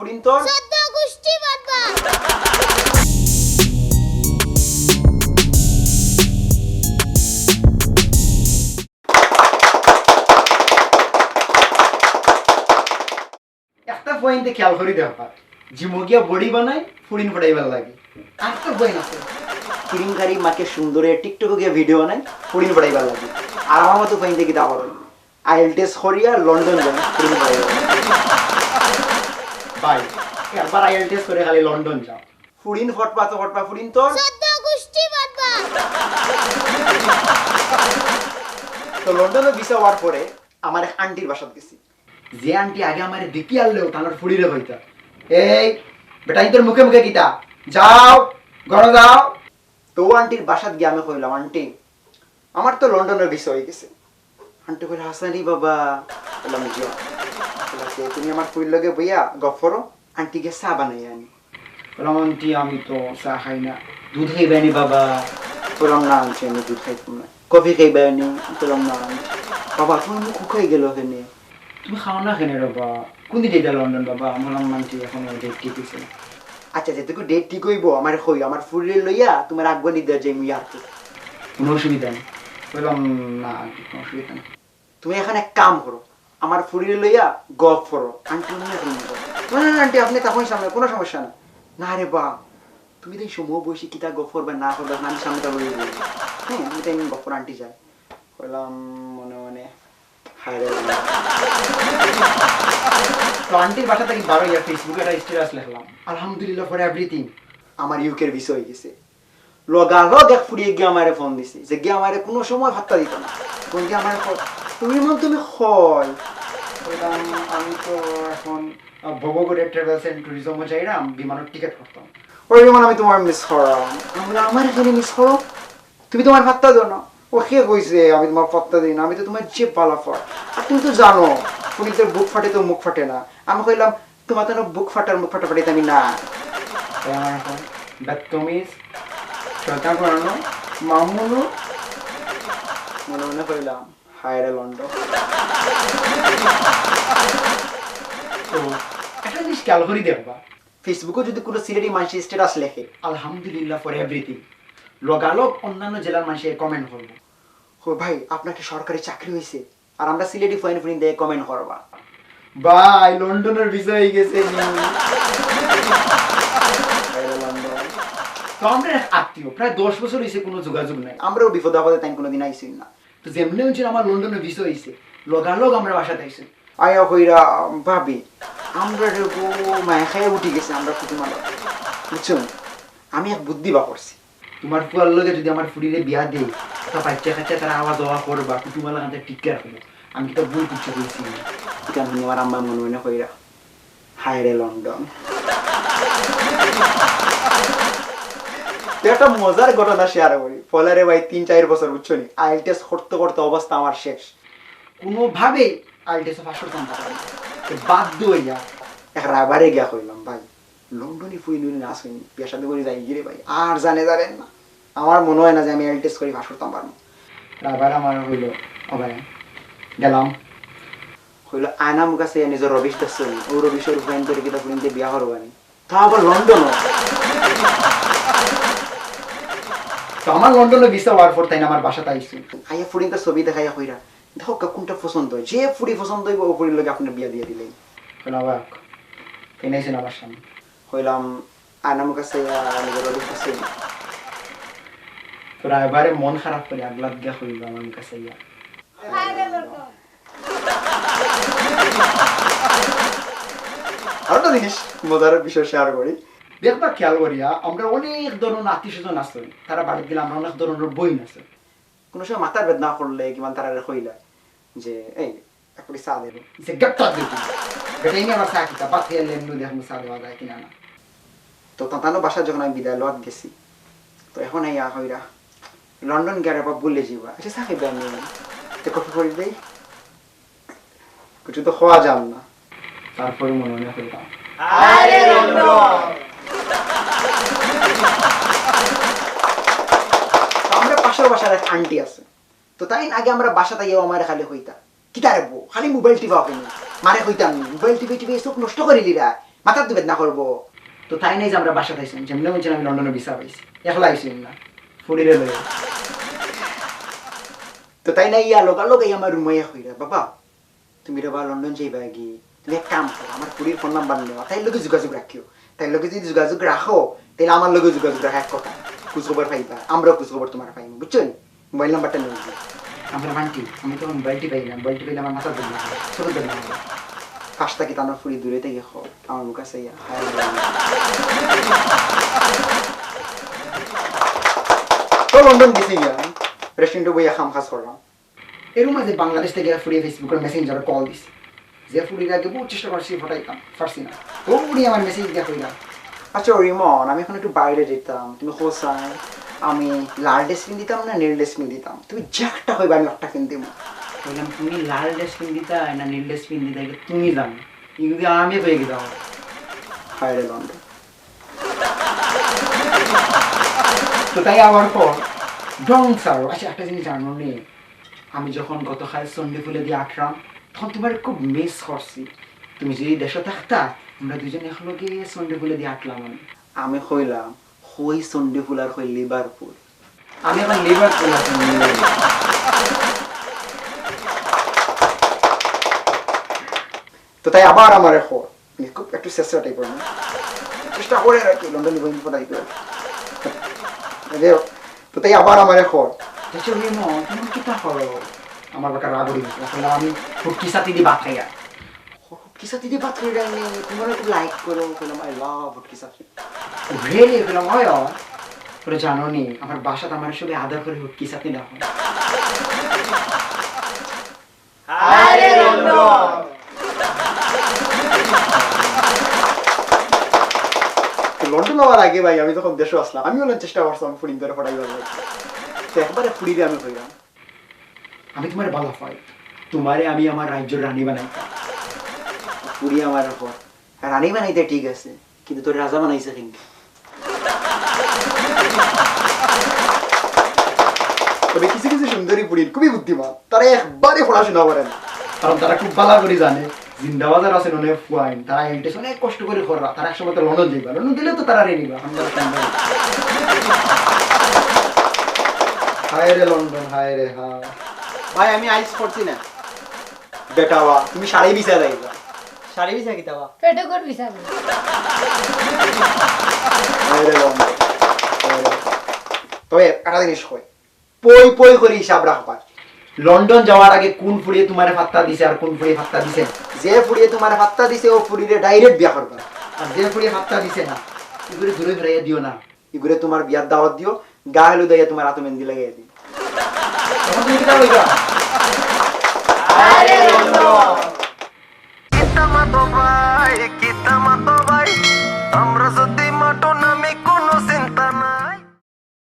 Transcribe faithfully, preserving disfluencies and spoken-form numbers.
ফুরিন তোর চোদ্দ গোষ্ঠী বদমাশ। একটা পয়েন্টে খেয়াল করি দেখবা, জিমো গিয়া বডি বানাই ফুরিন ফটাইবার লাগি। আর তো পয়েন্ট আছে। ক্রিম কারি মাকে সুন্দরে টিকটকে গিয়া ভিডিও বানাই ফুরিন ফটাইবার লাগি। আর আমার মতো পয়েন্টে কিতা করো? আইএলটিএস করিয়া লন্ডন যাই ফুরিন ফটাইবার লাগি। ভাই, একবার আইএলটিএস করে খালি লন্ডন যাও। ফুরিন ফটপা তো ফটপা ফুরিন তোর চোদ্দ গোষ্ঠী বদমাশ। তো লন্ডনে ভিসা হওয়ার পরে আমার এক আন্টির বাসাত গেছি। যে আন্টি আগে আমারে দেখি আনলেও তানোর ফুরিরে কইতা, "এই বেটা, তোর মুখে মুখে কিতা? যাও, ঘরো যাও।" তো আন্টির বাসাত গিয়া আমি কইলাম, "আন্টি, আমার তো লন্ডনের ভিসা হয়ে গেছে।" আন্টি কইলা, "হাসানি বাবা।" বললাম, "জি।" বললা, "তে তুমি আমার ফুরির লগে বইয়া গফ করো, আন্টি গিয়া চা বানাই আনি।" বললাম, "আন্টি, আমি তো চা খাই না, দুধ খাইবানি বাবা?" বললাম, "না আন্টি, আমি দুধ খাইতাম না।" "কফি খাইবানি?" বললাম, "না আন্টি।" "বাবা, তোমার মুখ শুকাই গেল কেনে?" "তুমি খাও না কেনে রে বাবা? কোন দিন যাইতা লন্ডন বাবা?" বললাম, "আন্টি, এখনো ডেট ঠিক হইছে না।" "আচ্ছা, যেটুকু ডেট ঠিক হইব, আমার কই, আমার ফুরিরে লইয়া তোমার আগুয়ানি দেওয়া যাই মুই আর কি।" "কোনো অসুবিধা নেই।" বললাম, "না আন্টি, কোনো অসুবিধা নেই।" "তুমি এখন এক কাম করো, আমার ফুরিরে লইয়া গফ করো, আন্টি অন্য কোনো মজা।" "না, না, আন্টি, আপনি তখন সামনে, কোনো সমস্যা না।" "না রে বা, তুমি তো এই সময় বয়সে কিতা গফ করবে না করবে, এখন আমি সামনে তাহলে বলবো।" "হ্যাঁ, তুমি তো এমনি গফ করো, আন্টি যায়।" কইলাম মনে মনে, "হায় রে বাবা।" তো আন্টির বাসা থেকে বারো ইয়া ফেসবুকে একটা স্ট্যাটাস লিখলাম, "আলহামদুলিল্লাহ ফর এভরিথিং, আমার ইউকের ভিসা হয়ে গেছে।" লগালগ এক ফুরিয়ে গিয়া আমারে ফোন দিছে, যে গিয়া আমারে কোনো সময় ফাত্তা দিত না। ফোন দিয়ে আমারে কয়, "তুমি মন তুমি হয়?" বললাম, "আমি তো এখন, আহ, ভবঘুরে ট্রাভেলস এন্ড ট্যুরিজমও যাইরাম, বিমানের টিকিট করতাম।" "ওই যেমন আমি তোমার মিস করাম।" আমি বললাম, "আমার এখানে মিস করো? তুমি তোমার ফাত্তা দাও না।" "ও কে কইছে আমি তোমার ফাত্তা দিই না? আমি তো তোমার যে বালা ফর। আর তুমি তো জানো, ফুরিনতের বুক ফাটে তো মুখ ফাটে না।" আমি কইলাম, "তোমার তো বুক ফাটার মুখ ফাটাফাটি তো আমি না।" তাই আমার এখন বদতমিজ, শয়তান বানানো, মামুনু। মনে মনে কইলাম, "হায় রে লন্ডন।" তো একটা জিনিস খেয়াল করি দেখবা, ফেসবুকে যদি কোনো সিলেটি মানুষের স্ট্যাটাস লেখে, "আলহামদুলিল্লাহ ফর এভরিথিং", লগালগ অন্যান্য জেলার মানুষে কমেন্ট করবো, "ও ভাই, আপনার কি সরকারি চাকরি হয়েছে?" আর আমরা সিলেটি ফয়েন ফুরিন দিয়ে কমেন্ট করবা, "ভাই, লন্ডনের ভিসা হয়ে গেছে নি।" বাইরে লন্ডন। তো আমরা এক আত্মীয়, প্রায় দশ বছর হয়েছে কোনো যোগাযোগ নাই। আমরাও বিপদ আপদে তাই কোনোদিন আইসি না। তো যেমনি হচ্ছে আমার লন্ডনের ভিসা হয়েছে, লগালগ আমরা বাসাত আইসি। আয়া কইরা, "ভাবি, আমরা রে গো মায়া খাইয়া উঠি গেছে, আমরা কুটুমালা।" বুঝছো? আমি এক বুদ্ধি বার করছি। তোমার ফুয়ার লগে যদি আমার ফুরিরে বিয়া দেই, তা বাচ্চা কাচ্চা তারা আওয়া যাওয়া করবা, কুটুমালা কান্তে টিকে রাখবো। আমি তো ভুল কিছু কইছি না। এটা শুনে আমার আম্মা মনে মনে কইরা, "হায় রে লন্ডন।" তো একটা মজার ঘটনা শেয়ার করি। পয়লা রে ভাই, তিন চার বছর, বুঝছো নি, আইএলটিএস করতে করতে অবস্থা আমার শেষ। কোনোভাবেই আইএলটিএস পাস করতাম পারলাম না। তো বাধ্য হইয়া এক রাবারে গিয়া কইলাম, "ভাই, লন্ডনি ফুরি নুরি না শুনি, বিয়া শাদী করি যাই গিরে ভাই, আর জানে জানেন না। আমার মনে হয় না যে আমি আইএলটিএস করি পাস করতাম পারবো।" রাবার আমার হইলো, "ও ভাই, গেলাম।" কইলো, "আয়না মুখা চাইয়া নিজের রবিশ দেখছো নি? ও রবিশর ফুয়াইন্তরে কিতা ফুরিন্তে বিয়া করবানি? তা আবার লন্ডন।" তো আমার লন্ডনে ভিসা হওয়ার পর তাই না আমার বাসাত আইছে। আইয়া ফুরিন্তে ছবি দেখাইয়া কইরা, "দেখো কা কোনটা পছন্দ হয়, যে ফুরি পছন্দ হইব ও ফুরির লগে আপনার বিয়া দিয়া দিলেই।" কইলাম, "বাহ, তাই নাইছেন আমার সামনে।" কইলাম, "আয়না মুখা চাইয়া নিজের রবিশ দেখছো নি?" তো রাবারে মন খারাপ করে আগলাত গিয়া কইলো আমার মুখা চাইয়া। আরেকটা জিনিস, মজার বিষয় শেয়ার করি। দেখবা খেয়াল করিয়া, আমরা অনেক ধরনের আত্মীয় স্বজন আছে, তারা বাড়িত গেলে আমরা অনেক ধরনের বইন আছে। কোনো সময় মাথার বেদনা করলে কিমান তারা কইলা যে, "এই, এক পুরি চা দেবো।" যে, "গেট চা দেবো।" বেটা, এনে আমার চা কিতা, বাদ খেয়ে লেমনু দেখমু চা দেওয়া যায় কিনা না। তো তাতানো বাসা যখন আমি বিদায় লওয়াত গেছি, তো এখন এই আহ হইরা, "লন্ডন গিয়া রে বাপ ভুলে যাইবা।" "আচ্ছা, চা খাইবে আমি, তো কফি করে দেই।" কিছু তো খাওয়া যান না। তারপরে মনে মনে কইলাম, "আরে লন্ডন।" তো আমরা পাশের বাসার এক আন্টি আছে, তো তাই আগে আমরা বাসাত আইয়াও আমারে খালি কইতা, "কিতা রে বউ, খালি মোবাইল টিপাও কেনে?" মারে কইতাম নি, "মোবাইল টিপে টিপে চোখ নষ্ট করিলিরা।" মাথাত তো বেদনা করবো। তো তাইন আইজ আমরার বাসাত আইছইন, যেমনে হুনছইন আমি লন্ডনো ভিসা পাইছি, একলা আইছইন না, ফুড়িরে লইয়া। তো তাইন আইয়া লগালগ আইয়া আমার রুমো আইয়া কইরা, "বাবা, তুমি রে বা লন্ডন যাইবায়গি, তুমি এক কাম করো, আমার ফুড়ির ফোন নাম্বার নেও, তাইর লগে যোগাযোগ রাখিও। তাইর লগে যদি যোগাযোগ রাখো, তাইলে আমার লগে যোগাযোগ রাখা এক কথা। খোঁজ খবর পাইবা, আমরাও খোঁজ খবর তুমার পাইমু, বুঝছো নি? মোবাইল নাম্বারটা নেও।" আমার বান্টি, আমি তো মোবাইল টিপাই না, মোবাইল টিপাইলে আমার মাথা ধরে না, চোখে ধরে না। পাশ থাকি তান ফুড়ি দূরে থাকি কও, আমার মুখ আছে ইয়া। তো লন্ডন গেছি গিয়া, রেস্টুরেন্টে বইয়া কাম কাজ করলাম। এর মাঝে বাংলাদেশ থাকি ফুড়িয়ে Facebook-এ মেসেঞ্জারে কল দিছে। যে ফুড়িরে আগে বহুত চেষ্টা করছি, ফটাইতাম, পারছি না। ও ফুড়ি আমার মেসেজ দিয়া কইরা, "আচ্ছা রিমন, আমি এখন একটু বাইরে যেতাম, তুমি কোথায়? আমি লাল ড্রেস পিন্দিতাম না নীল ড্রেস পিন্দিতাম? তুমি যে একটা কইবা, আমি একটা পিন্দিমু।" কইলাম, "তুমি লাল ড্রেস পিন্দিতায় না নীল ড্রেস পিন্দিতায়, ইটা তুমি জানো, ইগুলি আমি কই গেলাম।" হায় রে লন্ডন। তো তাই আমার পর ঢং ছাড়ো। আচ্ছা, একটা জিনিস জানো নি, আমি যখন গতকাল সন্ডে ফুলে দিয়ে আটলাম, তখন তুমারে খুব মিস করছি। তুমি যদি দেশো থাকতা, আমরা দুইজন একলগে সন্ডে ফুলে দিয়ে আটলাম। আমি আমি কইলাম, "কই সন্ডে ফুল আর কই লিভারপুল?" আমি এখন লিভারপুল আছি, লিভারপুল। তো তাই আবার আমারে কর, মানে, খুব একটু চেষ্টা টাইপের না, চেষ্টা করে আর কি, লন্ডনি বইন ফোটাইতে আর কি। যাই হোক, তো তাই আবার আমারে কর, "আচ্ছা, রিমন, তুমি কিতা করো?" আমার বাকা রাগ উঠি গেছে, কইলাম, "আমি হুটকি সাথে দি ভাত খাই আর।" "হুটকি সাথে দি ভাত খাই রাখলে তুমারে খুব লাইক করো।" কইলাম, "I love হুটকি সাথে।" রিয়েলি? কইলাম, "অয়, অয়।" বলে, "জানো নি, আমার বাসাত আমার সবে আদর করে হুটকি সাথে ডাকো।" আরে লন্ডন। তো লন্ডন আওয়ার আগে ভাই, আমি যখন দেশো আসলাম, আমি অনেক চেষ্টা করছিলাম ফুড়িন্তরে ফটাইবার লাগি। তো একবারে ফুড়িরে আমি কইলাম, "আমি তুমারে ভালা পাই, তুমারে আমি আমার রাজ্যর রানী বানাইতাম।" ফুড়ি আমার এখন, "রানী বানাইতে ঠিক আছে, কিন্তু তোর রাজা বানাইছে কিন্তু।" তবে কিছু কিছু সুন্দরী ফুড়িন খুবই বুদ্ধিমান, তারা একবারে পড়াশোনা করে না, কারণ তারা খুব ভালা করি জানে জিন্দাবাজার আছে অনেক ফুয়াইন, তারা এলটিএস অনেক কষ্ট করি কররা, তারা একসময় তো লন্ডন যাইবা, লন্ডন গেলে তো তারা রে নিবা। হায় রে লন্ডন, হায় রে হায়। ভাই, আমি আইস করছি না। বেটা বা, তুমি শাড়ি ভিসা যাইবা। শাড়ি ভিসা কিতা বা? Petticoat visa. আরে বাবা। তবে একটা জিনিস কই, পই পই করি হিসাব রাখবা। লন্ডন যাওয়ার আগে কোন ফুড়িয়ে তুমারে ফাত্তা দিছে আর কোন ফুড়িয়ে ফাত্তা দিছে না? যে ফুড়িয়ে তুমারে ফাত্তা দিছে, ও ফুড়িরে ডাইরেক্ট বিয়া করবা। আর যে ফুড়িয়ে ফাত্তা দিছে না, ইগুরে দূরে ফিরাইয়া দিও না। ইগুরে তুমার বিয়ার দাওয়াত দিও, গা হলুদ অইয়া তুমার আতো মেহেন্দি লাগাইয়া দিও। তখন তুমি কিতা কইবা? আরে লন্ডন,